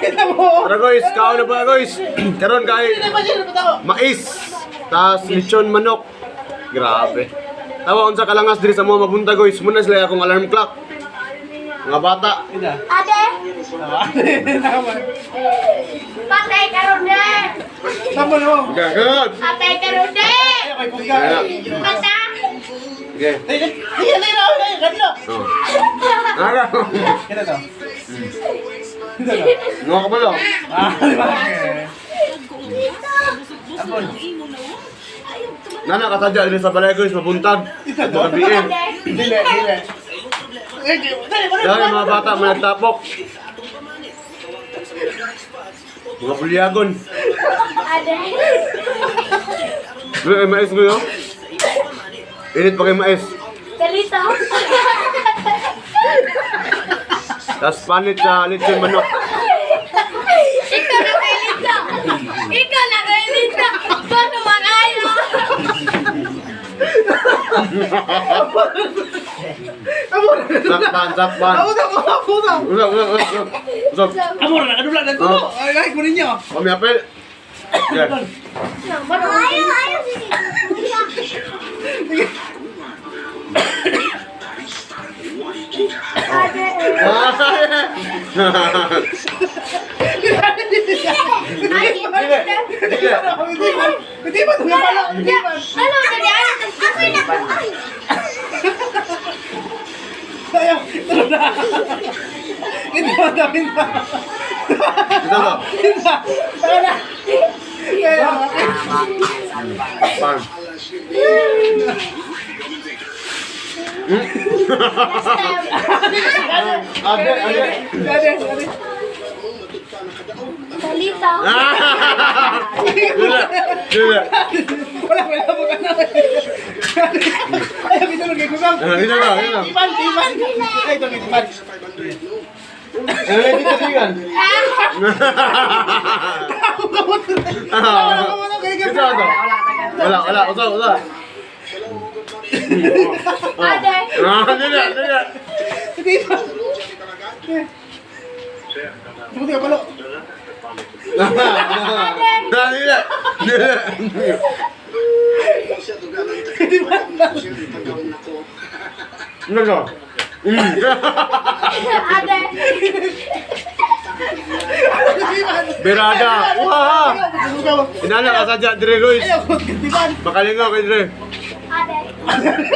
Tara guys, kaon na ba guys? Karon kay mais, tas lechon manok. Grabe. Tawa unsa kalangas diri sa mga mabuntag guys. Muna sila akong alarm clock. Mga bata. Ate, patay ka ron eh. Tama na mo. Gagag. Patay ka ron eh. Pata. Okay. Sige, sige, sige, kanlo. Oh. Nara. Kita to. Ngo ka ba lo? Ah, di ba? Nana kasadya diri sa balay guys, mabuntag. At mga biin. Dili, dili. Dahil mga bata may nagtapok. Mga pulyagon. Ate. Dili kay mais ko yo. Init pa kay mais. Dalito. Tapos panit sa lechon manok. Ikaw na kay Lito. Ikaw na kay Lito. Paano mag-ayo? Sakpan, sakpan. Ako na, ako na, ako na. Usap, usap, usap. Usap. Amo na, nakadubla na tulo. Ay, ay, kunin niyo. Kami apel. Yan. Ayaw, ayaw. Ate. Dili. Dili. Hindi man, hindi man, hindi man, hindi man. Ano, dali, ano? Ako na. Ay. Ayaw, tara na. Hindi man, dami na. Ito to. Hindi na. Tara na. Kaya, Pan. Ade, ade. ade, ade. Dalito. Dili. Dili. Wala, wala mo ka na. Ayaw, ito lang kay Kusang. Ito to, ito. Iban, iban. Ay, ito, iban. Eh, dito tingnan. Ito to. Wala, wala. Usap, usap. Ate. Ah, dili, dili. Hindi ba? Tumuti ka palo. Dili. Dili. Hindi ba? Ano to? Ate. Berada. Wah. Inala ka sadya dire guys. Ayaw, hindi ba? Makalingaw kay dire. Ate.